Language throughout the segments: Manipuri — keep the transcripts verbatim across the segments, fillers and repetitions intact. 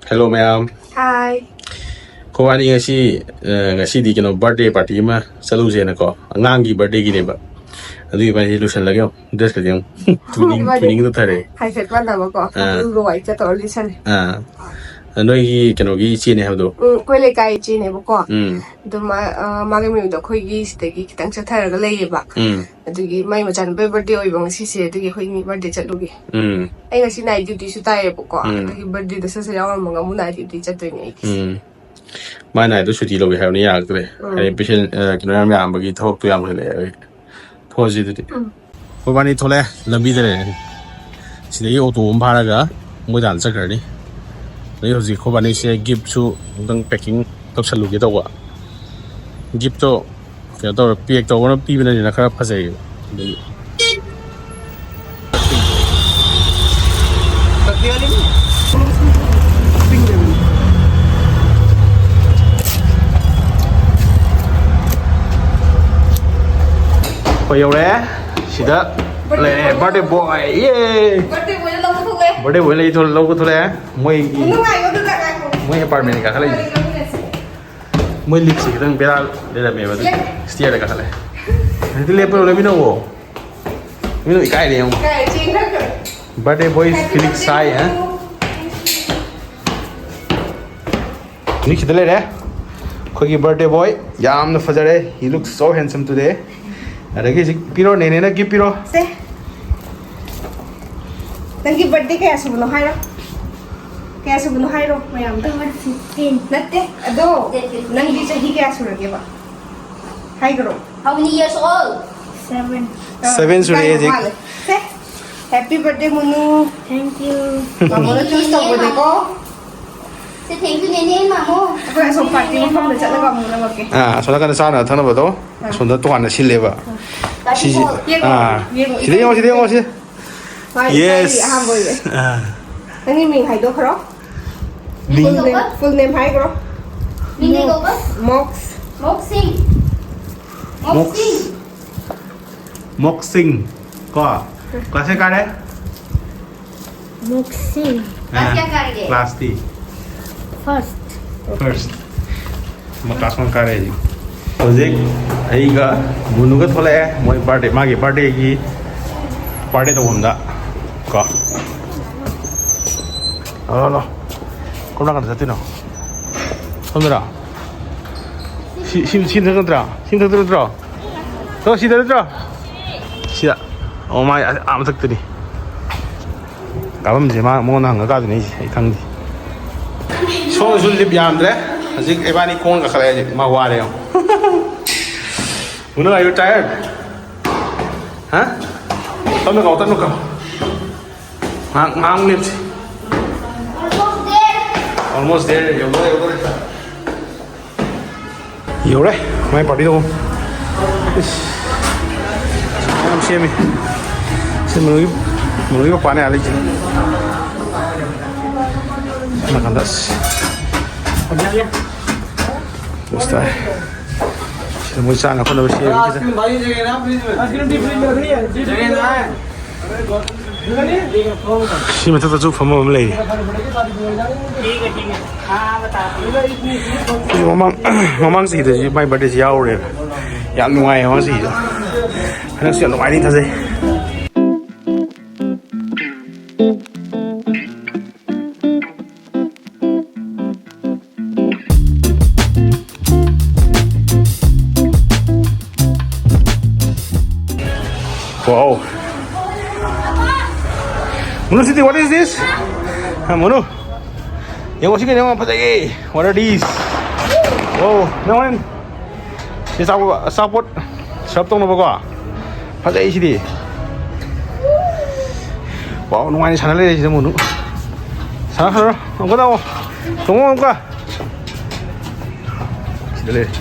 Hello ꯃꯌꯥꯝ꯫ Hi. ꯑꯩꯈꯣꯏꯕꯥꯅꯤ ꯉꯁꯤ ꯑ, ꯉꯁꯤꯗꯤ ꯀꯩꯅꯣ, birthday party ꯑꯃ ꯆꯠꯂꯨꯁꯦꯅꯀꯣ, ꯑꯉꯥꯡꯒꯤ birthdayꯒꯤꯅꯦꯕ꯫ ꯑꯗꯨꯒꯤ ꯏꯕꯥꯅꯤ ꯂꯣꯏꯁꯜꯂꯒꯦ ꯑꯃꯨꯛ, dress ꯀꯁꯦ ꯑꯃꯨꯛ ꯇꯨꯅꯤꯡ ꯏꯕꯥꯅꯤ ꯇꯨꯅꯤꯡꯗ ꯊꯥꯔꯛꯑꯦ꯫ ꯍꯥꯏꯐꯦꯠ ꯃꯥꯟꯅꯕꯀꯣ꯫ ꯑꯥ꯫ Blue white ꯆꯠꯇꯧꯔ ꯂꯤꯁꯜꯂꯦ꯫ ꯑꯥ꯫ ꯅꯣꯏꯒꯤ ꯀꯩꯅꯣꯒꯤ ꯏꯆꯦꯅꯦ ꯍꯥꯏꯕꯗꯣ? ꯎꯝ, ꯑꯩꯈꯣꯏ ꯂꯩꯀꯥꯏ ꯏꯆꯦꯅꯦꯕꯀꯣ꯫ ꯎꯝ꯫ ꯑꯗꯨ ꯃꯥ-, ꯑ, ꯃꯥꯒꯤ ꯃꯌꯨꯝꯗꯣ ꯑꯩꯈꯣꯏꯒꯤ ꯁꯤꯗꯒꯤ ꯈꯤꯇꯪ ꯆꯠꯊꯔꯒ ꯂꯩꯌꯦꯕ꯫ ꯎꯝ꯫ ꯑꯗꯨꯒꯤ ꯃꯥꯏ ꯃꯆꯥꯅꯨꯄꯥꯒꯤ birthday ꯑꯣꯏꯕ ꯉꯁꯤꯁꯦ, ꯑꯗꯨꯒꯤ ꯑꯩꯈꯣꯏꯅꯤ birthday ꯆꯠꯂꯨꯒꯦ꯫ ꯎꯝ꯫ ꯑꯩ ꯉꯁꯤ night dutyꯁꯨ ꯇꯥꯏꯌꯦꯕꯀꯣ꯫ ꯎꯝ꯫ ꯑꯗꯨꯒꯤ birthdayꯗ ꯆꯠꯁꯦ ꯌꯥꯎꯔꯝꯃꯒ ꯑꯃꯨꯛ night duty ꯆꯠꯇꯣꯏꯅꯦ ꯑꯩ꯫ ꯎꯝ꯫ ꯃꯥꯏ ꯅꯥꯏꯗꯣ ꯁꯨꯇꯤ ꯂꯧꯒꯦ ꯍꯥꯏꯕꯅꯤ, ꯌꯥꯔꯛꯇ꯭ꯔꯦ꯫ ꯎꯝ꯫ ꯍꯥꯏꯗꯤ patient, ꯑ, ꯀꯩꯅꯣ ꯌꯥꯝ ꯌꯥꯝꯕꯒꯤ ꯊꯕꯛꯇꯣ ꯌꯥꯝ ꯍꯦꯜꯂꯛꯑꯦ꯫ ꯊꯣꯛꯑꯁꯤ ꯑꯗꯨꯗꯤ꯫ ꯎꯝ꯫ ꯑꯩꯈꯣꯏꯕꯥꯅꯤ ꯊꯣꯛꯂꯛꯑꯦ, ꯂꯝꯕꯤꯗ ꯂꯩꯔꯦ꯫ ꯁꯤꯗꯒꯤ auto ꯑꯃ ꯐꯥꯔꯒ ꯃꯣꯏ ꯗꯥꯟ ꯆꯠꯈ꯭ꯔꯅꯤ꯫ ꯑꯗꯩ ꯍꯧꯖꯤꯛ ꯑꯩꯈꯣꯏꯕꯥꯅꯤꯁꯦ giftꯁꯨ ꯑꯃꯨꯛꯇꯪ packing ꯇꯧꯁꯜꯂꯨꯒꯦ ꯇꯧꯕ꯫ Giftꯇꯣ ꯀꯩꯅꯣ ꯇꯧꯔ, pack ꯇꯧꯕꯅ ꯄꯤꯕꯅꯅꯤꯅ ꯈꯔ ꯐꯖꯩꯌꯦꯕ꯫ ꯑꯗꯨꯒꯤ꯫ ꯑꯩꯈꯣꯏ ꯌꯧꯔꯦ꯫ ꯁꯤꯗ ꯂꯩꯔꯦ birthday boy꯫ ꯌꯦ! Birthday boyꯅ ꯂꯧꯕ ꯊꯣꯛꯂꯛꯑꯦ꯫ Birthday boy ꯂꯩ ꯊꯣꯛ-, ꯂꯧꯕ ꯊꯣꯛꯂꯛꯑꯦ꯫ ꯃꯣꯏꯒꯤ, ꯅꯨꯡꯉꯥꯏꯕꯗꯨꯗ ꯉꯥꯏꯈꯣ꯫ ꯃꯣꯏ apartmentꯅꯤ ꯀꯥꯈꯠꯂꯛꯏꯁꯦ꯫ ꯂꯧꯃꯤꯟꯅꯁꯤ꯫ ꯃꯣꯏ liftꯁꯦ ꯈꯤꯇꯪ ꯕꯦꯔꯥ ꯂꯩꯔꯝꯃꯦꯕ, ꯑꯗꯨ ꯂꯦꯞ꯫ Stairꯗ ꯀꯥꯈꯠꯂꯦ꯫ ꯍꯧꯖꯤꯛꯇꯤ ꯂꯦꯞꯄ ꯂꯩꯃꯤꯟꯅꯧꯋꯣ꯫ ꯂꯩꯃꯤꯟꯅꯧ, ꯏꯀꯥꯏꯔꯦ ꯌꯦꯡꯉꯨ꯫ ꯀꯥꯏ ꯆꯦꯟꯈ꯭ꯔꯒ? Birthday boy Happy Felix birthday ꯁꯥꯏ, to ꯍꯥ? you꯫ ꯍꯧꯖꯤꯛ ꯁꯤꯗ ꯂꯩꯔꯦ꯫ ꯑꯩꯈꯣꯏꯒꯤ birthday boy ꯌꯥꯝꯅ ꯐꯖꯔꯦ꯫ He looks so handsome today꯫ ꯑꯗꯒꯤ ꯍꯧꯖꯤꯛ ꯄꯤꯔꯣ, ꯅꯦꯅꯦꯅ gift ꯄꯤꯔꯣ꯫ ꯁꯦ꯫ ꯅꯪꯒꯤ birthday ꯀꯌꯥ ꯁꯨꯕꯅꯣ ꯍꯥꯏꯔꯣ꯫ ꯀꯌꯥ ꯁꯨꯕꯅꯣ ꯍꯥꯏꯔꯣ ꯃꯌꯥꯝꯗ꯫ Number fifteen. ꯅꯠꯇꯦ, ꯑꯗꯣ Day fifteen. ꯅꯪꯗꯤ ꯆꯍꯤ ꯀꯌꯥ ꯁꯨꯔꯒꯦꯕ? ꯍꯥꯏꯈ꯭ꯔꯣ꯫ How many years old? Seven. Ah, Seven ꯁꯨꯔꯦ ꯏꯀꯥꯏꯕ ꯍꯧꯖꯤꯛ꯫ ꯃꯥꯜꯂꯦ꯫ ꯁꯦ, happy birthday ꯃꯨꯅꯨ꯫ Thank you. ꯃꯥꯃꯣꯅ choose ꯇꯧꯕꯅꯦꯀꯣ꯫ Say thank you, Nene, Mamo. ꯑꯩꯈꯣꯏ ꯑꯁꯣꯝ party ꯃꯐꯝꯗ ꯆꯠꯂꯒ ꯑꯃꯨꯛ ꯅꯝꯃꯛꯀꯦ꯫ ꯑꯥ, ꯑꯁꯣꯝ ꯅꯥꯀꯟꯗ ꯆꯥꯅ ꯊꯛꯅꯕꯗꯣ ꯑꯁꯣꯝꯗ ꯇꯣꯉꯥꯟꯅ ꯁꯤꯜꯂꯦꯕ꯫ Party ꯁꯤꯁꯦ, hall. ꯌꯦꯡꯉꯣ, ꯑꯥ, ꯌꯦꯡꯉꯣ, ꯁꯤꯗ ꯌꯦꯡꯉꯣ, ꯁꯤꯗ ꯌꯦꯡꯉꯣ, ꯁꯤ꯫ ꯃꯥꯒꯤ Yes꯫ ꯑꯍꯥꯟꯕ ꯑꯣꯏꯌꯦ꯫ ꯑꯥ꯫ ꯅꯪꯒꯤ ꯃꯤꯡ ꯍꯥꯏꯗꯣꯛꯈ꯭ꯔꯣ꯫ ꯃꯤꯡ꯫ Full name, full name ꯍꯥꯏꯈ꯭ꯔꯣ꯫ ꯃꯤꯡ ꯀꯩ ꯀꯧꯕ? ꯃꯣꯛꯁ꯫ ꯃꯣꯛꯁꯤꯡ꯫ ꯃꯣꯛꯁ꯫ ꯃꯣꯛꯁꯤꯡ꯫ ꯃꯣꯛꯁꯤꯡ꯫ ꯀꯣ? Class ꯀꯌꯥ ꯀꯥꯔꯦ? ꯃꯣꯛꯁꯤꯡ꯫ Class ꯀꯌꯥ ꯀꯥꯔꯒꯦ? Classꯇꯤ? First. First. ꯑꯃ class one ꯀꯥꯔꯦ ꯍꯧꯖꯤꯛ꯫ ꯍꯧꯖꯤꯛ ꯑꯩꯒ ꯃꯨꯅꯨꯒ ꯊꯣꯛꯂꯛꯑꯦ, ꯃꯣꯏ ꯕꯥꯔꯗꯦ, ꯃꯥꯒꯤ ꯕꯥꯔꯗꯦꯒꯤ ꯕꯥꯔꯗꯦ ꯇꯧꯐꯝꯗ ꯀꯣ꯫ ꯂꯥꯛꯑꯣ, ꯂꯥꯛꯑꯣ꯫ ꯀꯔꯣꯝ ꯅꯥꯀꯟꯗ ꯆꯠꯇꯣꯏꯅꯣ? ꯁꯣꯝꯗꯔꯣ? ꯁꯤ, ꯁꯤ, ꯁꯤ ꯃꯊꯛ ꯅꯠꯇ꯭ꯔꯣ? ꯁꯤ ꯃꯊꯛꯇ ꯅꯠꯇ꯭ꯔꯣ? ꯇꯣ, ꯁꯤꯗ ꯅꯠꯇ꯭ꯔꯣ? ꯁꯤꯗ꯫ ꯑꯣ, ꯃꯥꯏ ꯑꯥ ꯃꯊꯛꯇꯅꯤ꯫ ꯀꯥꯐꯝꯁꯦ ꯃꯥ, ꯃꯉꯣꯟꯗ ꯍꯪꯉ ꯀꯥꯗꯣꯏꯅꯦ ꯑꯩꯁꯦ, ꯑꯩ ꯈꯪꯗꯦ꯫ ꯁꯣꯝꯗꯁꯨ ꯂꯤꯞ ꯌꯥꯝꯗ꯭ꯔꯦ꯫ ꯍꯧꯖꯤꯛ ꯏꯕꯥꯅꯤ ꯈꯣꯡ ꯀꯥꯈꯠꯂꯛꯑꯦ ꯍꯧꯖꯤꯛ꯫ ꯃꯥ ꯋꯥꯔꯦ ꯌꯦꯡꯉꯣ꯫ ꯃꯨꯅꯨ, are you tired? ꯍꯥ? ꯇꯞꯅ ꯀꯥꯎ, ꯇꯞꯅ ꯀꯥꯎ꯫ ꯉꯥꯏꯍꯥꯛ, ꯉꯥꯏꯍꯥꯛ ꯂꯦꯞꯁꯤ꯫ Almost there, ꯌꯧꯗꯣꯔꯦ, ꯌꯧꯗꯣꯔꯦ꯫ ꯌꯧꯔꯦ, ꯃꯥꯏ ꯄꯥꯔꯇꯤ ꯇꯧꯐꯝ꯫ ꯏꯁ, ꯌꯥꯝ ꯁꯦꯝꯃꯤ꯫ ꯁꯤ ꯃꯅꯨꯡꯒꯤ, ꯃꯅꯨꯡꯒꯤ ꯃꯄꯥꯅꯦ ꯑꯥ ꯂꯩꯁꯦ꯫ ꯅꯥꯀꯟꯗ ꯑꯁ꯫ ꯄꯣꯁ ꯇꯥꯏ꯫ ꯁꯤꯗ ꯃꯣꯏ ꯆꯥꯅ ꯈꯣꯠꯅꯕ ꯁꯦꯝꯃꯤ ꯁꯤꯗ꯫ ꯁꯤ ꯃꯊꯛꯇꯁꯨ ꯐꯝꯐꯝ ꯑꯃ ꯂꯩꯔꯤ꯫ ꯁꯤ ꯃꯃꯥꯡ, ꯃꯃꯥꯡ ꯆꯍꯤꯗꯁꯨ ꯃꯥꯏ ꯕꯥꯔꯗꯦꯁꯤ ꯌꯥꯎꯔꯦꯕ꯫ ꯌꯥꯝ ꯅꯨꯡꯉꯥꯏꯌꯦ ꯃꯃꯥꯡ ꯆꯍꯤꯗ꯫ ꯍꯟꯗꯛꯁꯨ ꯌꯥꯝ ꯅꯨꯡꯉꯥꯏꯅꯤ ꯊꯥꯖꯩ꯫ Wow. ꯃꯨꯅꯨ, CD, what is this? ꯍꯥ, ꯃꯨꯅꯨ? ꯌꯦꯡꯉꯣ, ꯁꯤ ꯀꯩꯅꯣ ꯌꯥꯝ ꯐꯖꯩꯌꯦ꯫ What are these? Wow, ꯅꯪ ꯍꯣꯔꯦꯟ ꯁꯤ ꯑꯆꯥꯄꯣꯠ, ꯑꯆꯥꯄꯣꯠ serve ꯇꯧꯅꯕꯀꯣ꯫ ꯐꯖꯩ ꯁꯤꯗꯤ꯫ Wow, ꯅꯨꯡꯉꯥꯏꯅ ꯁꯥꯟꯅ ꯂꯩꯔꯦ ꯁꯤꯗ ꯃꯨꯅꯨ꯫ ꯁꯥꯟꯅ, ꯁꯥꯟꯅꯔꯣ꯫ ꯑꯃꯨꯛꯀ ꯂꯥꯛꯑꯣ꯫ ꯇꯣꯡꯉꯣ ꯑꯃꯨꯛꯀ꯫ ꯁꯤꯗ ꯂꯩꯔꯦ꯫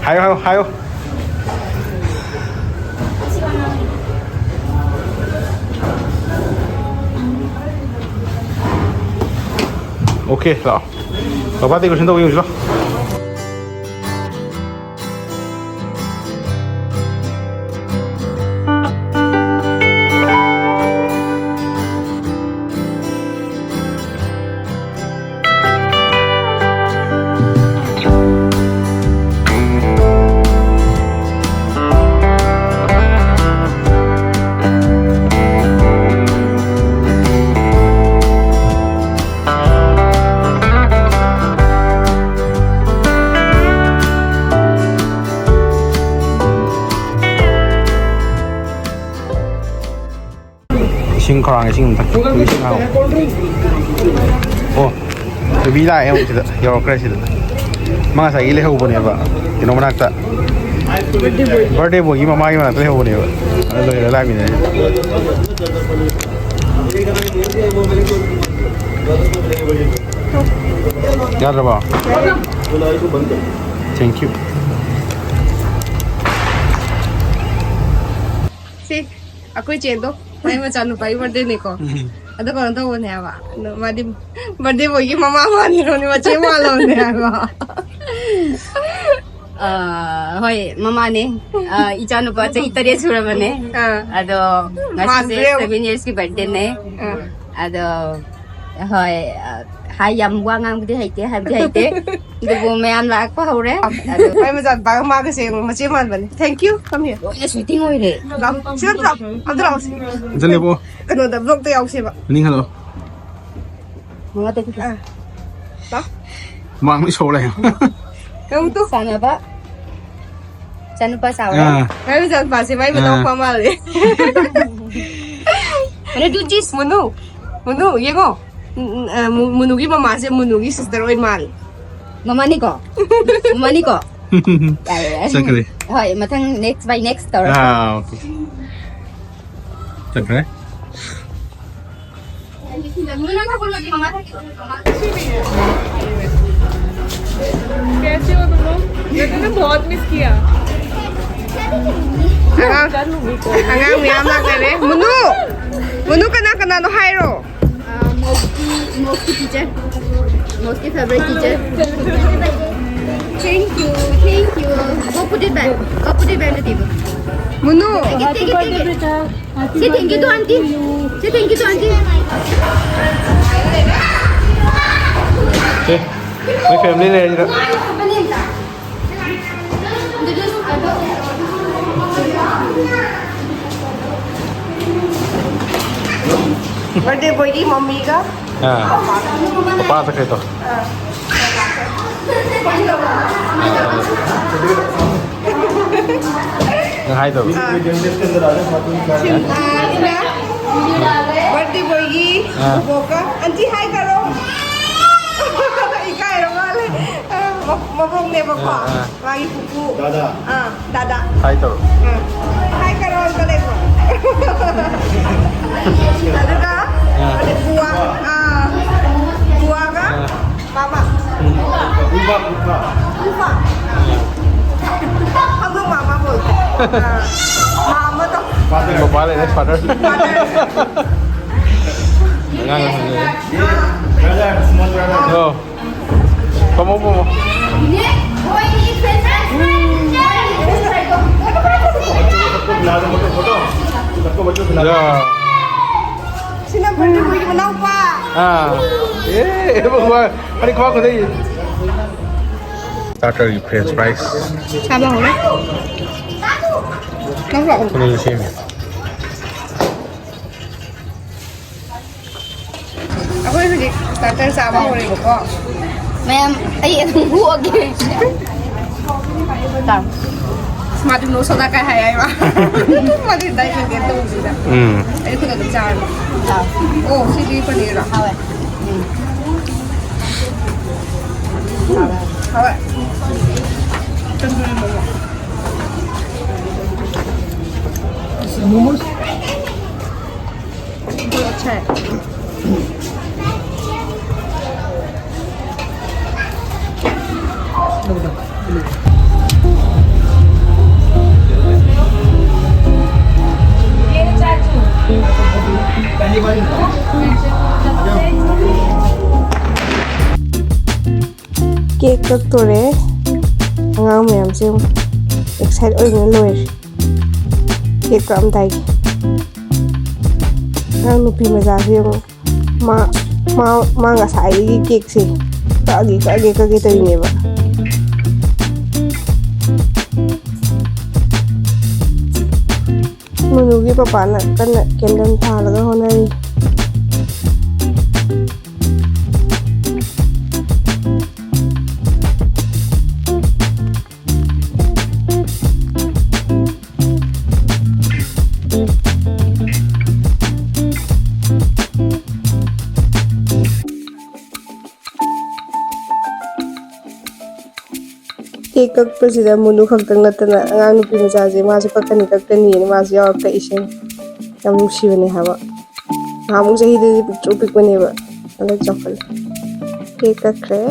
ꯍꯥꯏꯌꯣ, ꯍꯥꯏꯌꯣ, ꯍꯥꯏꯌꯣ꯫ Okay, ꯂꯥꯛꯑꯣ꯫ ꯕꯕꯥ decoration ꯇꯧꯕ ꯌꯦꯡꯉꯨꯁꯤ ꯂꯥꯎ꯫ ꯈꯧꯔꯥꯡꯉꯦ ꯏꯁꯤꯡ ꯑꯝꯇ꯫ ꯏꯁꯤꯡ ꯍꯥꯎ꯫ ꯑꯣ, ꯕꯦꯕꯤ ꯂꯥꯛꯑꯦ ꯑꯃꯨꯛ ꯁꯤꯗ, ꯌꯧꯔꯛꯈ꯭ꯔꯦ ꯁꯤꯗ꯫ ꯃꯥ ꯉꯁꯥꯏꯒꯤ ꯂꯩꯍꯧꯕꯅꯦꯕ ꯀꯩꯅꯣ ꯃꯅꯥꯛꯇ꯫ ꯕꯥꯔꯗꯦ ꯕꯣꯏꯒꯤ ꯃꯃꯥꯒꯤ ꯃꯅꯥꯛꯇ ꯂꯩꯍꯧꯕꯅꯦꯕ꯫ ꯑꯗꯨ ꯂꯣꯏꯔ ꯂꯥꯛꯃꯤꯟꯅꯔꯦ꯫ ꯌꯥꯗ꯭ꯔꯕꯣ? Thank you. ꯁꯤ ꯑꯩꯈꯣꯏ ꯆꯦꯗꯣ, ꯃꯥꯏ ꯃꯆꯥꯅꯨꯄꯥꯒꯤ ꯕꯥꯔꯗꯦꯅꯤꯀꯣ꯫ ꯎꯝ꯫ ꯑꯗꯣ ꯀꯩꯅꯣ ꯇꯧꯕꯅꯦ ꯍꯥꯏꯕ, ꯑꯗꯣ ꯃꯥꯗꯤ ꯕꯥꯔꯗꯦ ꯕꯣꯏꯒꯤ ꯃꯃꯥ ꯃꯥꯟꯈ꯭ꯔꯕꯅꯦ, ꯃꯆꯦ ꯃꯥꯜꯂꯕꯅꯦ ꯍꯥꯏꯕ꯫ ꯑ, ꯍꯣꯏ, ꯃꯃꯥꯅꯦ꯫ ꯑ, ꯏꯆꯥꯅꯨꯄꯥ ꯆꯍꯤ ꯇꯔꯦꯠ ꯁꯨꯔꯕꯅꯦ꯫ ꯑꯥ꯫ ꯑꯗꯣ ꯉꯁꯤꯁꯦ ꯃꯥꯟꯈ꯭ꯔꯦ꯫ Seven yearsꯀꯤ ꯕꯥꯔꯗꯦꯅꯦ꯫ ꯑꯥ꯫ ꯑꯗꯣ ꯍꯣꯏ, ꯑ, ꯍꯥꯏ, ꯌꯥꯝ ꯋꯥ ꯉꯥꯡꯕꯗꯤ ꯍꯩꯇꯦ, ꯍꯥꯏꯕꯗꯤ ꯍꯩꯇꯦ꯫ ꯑꯗꯨꯕꯨ ꯃꯌꯥꯝ ꯂꯥꯛꯄ ꯍꯧꯔꯦ꯫ ꯑꯗꯣ ꯃꯥꯏ ꯃꯆꯥꯅꯨꯄꯥꯒ ꯃꯥꯒꯁꯦ ꯌꯦꯡꯉꯣ, ꯃꯆꯦ ꯃꯥꯟꯕꯅꯦ꯫ Thank you, come here꯫ ꯂꯣꯏꯅ sweating ꯑꯣꯏꯔꯦ꯫ ꯂꯥꯛꯑꯣ, ꯁꯤꯗ ꯂꯥꯛꯑꯣ, ꯑꯝꯇ ꯂꯥꯛꯑꯣ ꯁꯤ꯫ ꯆꯠꯂꯦꯕꯣ꯫ ꯀꯩꯅꯣꯗ, vlogꯇ ꯌꯥꯎꯁꯦꯕ꯫ ꯃꯅꯤꯡ ꯍꯜꯂꯣ꯫ ꯃꯉꯥ ꯇꯔꯨꯛ꯫ ꯑꯥ꯫ ꯂꯥꯛꯑꯣ꯫ ꯃꯥꯡ ꯂꯣꯏ ꯁꯧ ꯂꯩ꯫ ꯅꯪ ꯇꯨ꯫ ꯁꯥꯟꯅꯕ꯫ ꯏꯆꯥꯅꯨꯄꯥ ꯆꯥꯎꯔꯦ꯫ ꯑꯥ꯫ ꯃꯥꯏ ꯃꯆꯥꯅꯨꯄꯥꯁꯦ ꯃꯥꯏ ꯑꯥ꯫ ꯃꯅꯥꯎꯄꯥ ꯃꯥꯜꯂꯦ꯫ ꯃꯅꯨ, do this꯫ ꯃꯨꯅꯨ, ꯃꯨꯅꯨ, ꯌꯦꯡꯉꯣ꯫ ꯎꯝ, ꯎꯝ, ꯑ, ꯃꯨ-, ꯃꯨꯅꯨꯒꯤ ꯃꯃꯥꯁꯦ ꯃꯨꯅꯨꯒꯤ sister ꯑꯣꯏ ꯃꯥꯜꯂꯦ꯫ ꯃꯃꯥꯅꯤꯀꯣ? ꯃꯃꯥꯅꯤꯀꯣ? ꯌꯥꯔꯦ, ꯌꯥꯔꯦ꯫ ꯆꯠꯈ꯭ꯔꯦ꯫ ꯍꯣꯏ, ꯃꯊꯪ next by next ꯇꯧꯔꯁꯦ꯫ ꯑꯥ, okay꯫ ꯆꯠꯈ꯭ꯔꯦ꯫ ꯃꯨꯅꯨ, ꯅꯪ ꯊꯛꯄ ꯂꯣꯏꯔꯗꯤ ꯃꯃꯥ ꯊꯛꯀꯦ꯫ कैसे हो तुम लोग? मैंने तुम्हें बहुत मिस किया। ꯑꯉꯥꯡ, ꯑꯉꯥꯡ ꯃꯌꯥꯝ ꯂꯥꯛꯅꯔꯦ꯫ ꯃꯨꯅꯨ! ꯃꯨꯅꯨ, ꯀꯅꯥ ꯀꯅꯥꯅꯣ ꯍꯥꯏꯔꯣ? ꯃꯣꯁꯀꯤ, ꯃꯣꯁꯀꯤ teacher, ꯃꯣꯁꯀꯤ favourite teacher꯫ Thank you, thank you. Go put it back. Go put it back on the table. ꯃꯨꯅꯨ! Take it, take it, take it. Say thank you to aunty. Say thank you to aunty. ꯑꯦ, ꯃꯣꯏ family ꯂꯩꯔꯁꯤꯗ꯫ Birthday boyꯒꯤ ꯃꯝꯃꯤꯒ ꯑꯥ, ꯄꯄꯥ ꯆꯠꯈ꯭ꯔꯦꯗꯣ꯫ ꯅꯪ ꯍꯥꯏꯗꯧ꯫ ꯑꯥ꯫ ꯁꯤꯅ ꯕꯔꯊꯗꯦ ꯕꯣꯏꯒꯤ ꯑꯥ꯫ ꯕꯣꯕꯣꯛꯀ ꯑꯟꯇꯤ ꯍꯥꯏ ꯀꯔꯣ꯫ ꯏꯀꯥꯏꯔ ꯃꯥꯜꯂꯦ꯫ ꯑ, ꯃ-, ꯃꯕꯣꯛꯅꯦꯕꯀꯣ꯫ ꯑꯥ, ꯑꯥ꯫ ꯃꯥꯒꯤ ꯄꯨꯄꯨ꯫ ꯗꯥꯗꯥ꯫ ꯑꯥ, ꯗꯥꯗꯥ꯫ ꯍꯥꯏ ꯇꯧꯔꯣ꯫ ꯑꯥ꯫ ꯍꯥꯏ ꯀꯔꯣ ꯑꯝꯇ ꯂꯩꯕ꯭ꯔꯣ? ꯑꯗꯨꯒ ꯑꯥ꯫ ꯕꯨꯋꯥ, ꯑꯥ, ꯕꯨꯋꯥꯒ ꯑꯥ꯫ ꯃꯥꯃ꯫ ꯎꯝ꯫ ꯎꯄꯥ, ꯎꯄꯥ꯫ ꯎꯄꯥ꯫ ꯎꯝ꯫ हम लोग मामा बोलते हैं। हाँ। मामा तो ꯃꯄꯥ ꯂꯩꯔꯦ, ꯐꯥꯗꯔ꯫ ꯐꯥꯗꯔ꯫ ꯑꯉꯥꯡ ꯑꯃ ꯂꯩꯔꯦ꯫ Brother, Suman brother. ꯑꯣ꯫ ꯐꯝꯃꯣ, ꯐꯝꯃꯣ꯫ सबको बुला दो, फोटो, फोटो। सबको बच्चों को बुला दो। ꯌꯥ꯫ ꯁꯤꯅ ꯕꯔꯊꯗꯦ ꯕꯣꯏꯒꯤ ꯃꯅꯥꯎꯄꯥ꯫ ꯑꯥ꯫ ꯑꯦ, ꯑꯦ, ꯕꯕꯥ, ꯑꯩ ꯈ꯭ꯋꯥꯡ ꯈꯨꯗꯩ꯫ ꯁ꯭ꯇꯥꯔꯇꯔꯒꯤ ꯐ꯭ꯔꯦꯟꯆ ꯐ꯭ꯔꯥꯏꯁ꯫ ꯆꯥꯕ ꯍꯧꯔꯦ꯫ ꯅꯪꯁꯨ ꯂꯥꯛꯑꯣ꯫ ꯈꯨꯅꯨꯁꯨ ꯁꯦꯝꯃꯤ꯫ ꯑꯩꯈꯣꯏ ꯍꯧꯖꯤꯛ ꯁ꯭ꯇꯥꯔꯇꯔ ꯆꯥꯕ ꯍꯧꯔꯦꯕꯀꯣ꯫ ꯃꯌꯥꯝ, ꯑꯩ ꯑꯗꯨꯝ ꯍꯨꯛꯑꯒꯦ꯫ ꯇꯥ꯫ ꯃꯥꯗꯤ ꯅꯣ ꯁꯣꯗꯥ ꯀꯥꯏ ꯍꯥꯏ ꯍꯥꯏꯕ꯫ ꯃꯥꯗꯤ ꯗꯥꯏꯠ ꯃꯦꯟꯇꯦꯟ ꯇꯧꯕꯁꯤꯗ꯫ ꯎꯝ꯫ ꯑꯩ ꯈꯨꯠ ꯑꯗꯨꯝ ꯆꯥꯔꯅꯤ꯫ ꯇꯥ꯫ ꯑꯣ, ꯁꯤꯗꯤ ꯄꯅꯤꯔꯔꯣ? ꯍꯥꯎꯋꯦ꯫ ꯎꯝ꯫ ꯍꯥꯎꯋꯦ꯫ ꯇꯟꯗꯨꯔꯤ ꯃꯣꯃꯣ꯫ ꯃꯣꯃꯣꯁ꯫ ये अच्छा है। ꯀꯦꯛ ꯀꯛꯇꯣꯔꯦ꯫ ꯑꯉꯥꯡ ꯃꯌꯥꯝꯁꯦ ꯌꯦꯡꯉꯨ, ꯑꯦꯛꯁꯥꯏꯠ ꯑꯣꯏꯕꯅ ꯂꯣꯏꯔꯦ꯫ ꯀꯦꯛ ꯀꯛꯑꯝꯗꯥꯏꯒꯤ꯫ ꯑꯉꯥꯡ ꯅꯨꯄꯤ ꯃꯆꯥꯁꯦ ꯌꯦꯡꯉꯨ, ꯃꯥ, ꯃꯥ, ꯃꯥ ꯉꯁꯥꯏꯗꯒꯤ ꯀꯦꯛꯁꯦ ꯀꯛꯑꯒꯦ, ꯀꯛꯑꯒꯦ, ꯀꯛꯑꯒꯦ ꯇꯧꯔꯤꯅꯦꯕ꯫ ꯃꯨꯅꯨꯒꯤ ꯄꯄꯥꯅ ꯀꯟꯅ ꯀꯦꯟꯗꯜ ꯊꯥꯜꯂꯒ ꯍꯣꯠꯅꯔꯤ꯫ ꯀꯦꯛ ꯀꯛꯄꯁꯤꯗ ꯃꯨꯅꯨ ꯈꯛꯇꯪ ꯅꯠꯇꯅ ꯑꯉꯥꯡ ꯅꯨꯄꯤ ꯃꯆꯥꯁꯦ ꯃꯥꯁꯨ ꯀꯛꯀꯅꯤ ꯀꯛꯀꯅꯤꯅ ꯃꯥꯁꯨ ꯌꯥꯎꯔꯛꯇ ꯏꯁꯤꯡ ꯌꯥꯝ ꯅꯨꯡꯁꯤꯕꯅꯦ ꯍꯥꯏꯕ꯫ ꯅꯍꯥꯟꯃꯨꯛ ꯆꯍꯤꯗꯗꯤ ꯄꯤꯛꯇ꯭ꯔꯨ ꯄꯤꯛꯄꯅꯦꯕ, ꯍꯟꯗꯛ ꯆꯥꯎꯈꯠꯂꯦ꯫ ꯀꯦꯛ ꯀꯛꯈ꯭ꯔꯦ꯫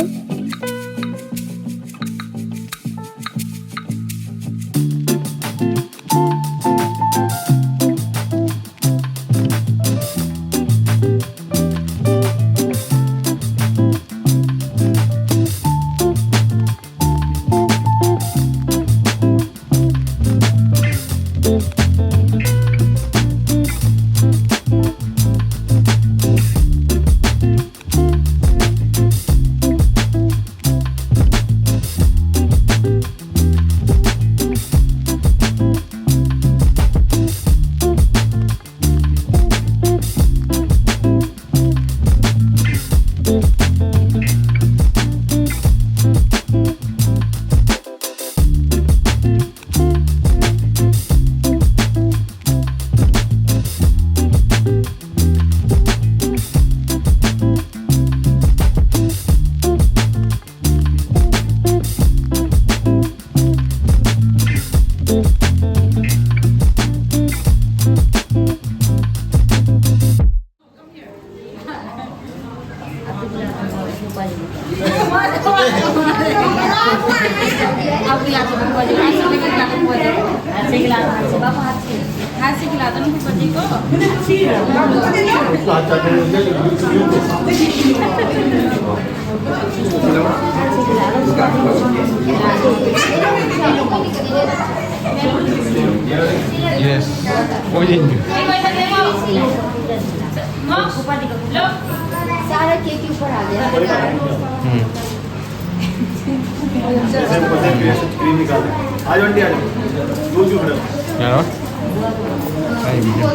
Yes. Oye, सारा केक के ऊपर आ गया। हम्म। जैसे पता है, क्रीम निकाल दे। आ जाओ, आंटी, आ जाओ। दूर क्यों खड़े हो? क्या हुआ? नहीं, भैया।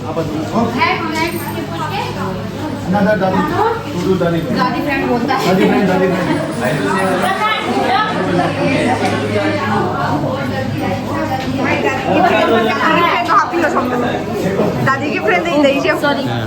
आप आ जाओ। ना, ना, दादी। तू, तू, दादी। दादी फ्रेंड बोलता है। दादी फ्रेंड, दादी फ्रेंड। दादी की फ्रेंड नहीं, नहीं, सॉरी। हाँ।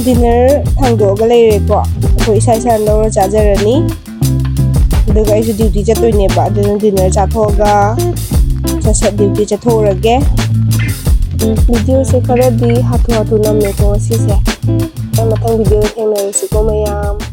ꯗꯤꯅꯔ ꯊꯥꯡꯗꯣꯛꯑꯒ ꯂꯩꯔꯦꯀꯣ꯫ ꯑꯩꯈꯣꯏ ꯏꯁꯥ ꯏꯁꯥꯅ ꯂꯧꯔ ꯆꯥꯖꯔꯅꯤ꯫ ꯑꯗꯨꯒ ꯑꯩꯁꯨ ꯗ꯭ꯌꯨꯇꯤ ꯆꯠꯇꯣꯏꯅꯦꯕ, ꯑꯗꯨꯅ ꯗꯤꯅꯔ ꯆꯥꯊꯣꯛꯑꯒ ꯁꯠ ꯁꯠ ꯗ꯭ꯌꯨꯇꯤ ꯆꯠꯊꯣꯛꯎꯔꯒꯦ꯫ ꯚꯤꯗꯤꯑꯣꯁꯦ ꯈꯔꯗꯤ ꯍꯥꯊꯨ ꯍꯥꯊꯨ ꯅꯝꯃꯦꯀꯣ ꯉꯁꯤꯁꯦ꯫ ꯑꯩ ꯃꯊꯪ ꯚꯤꯗꯤꯑꯣꯗ ꯊꯦꯡꯅꯔꯁꯤꯀꯣ ꯃꯌꯥꯝ꯫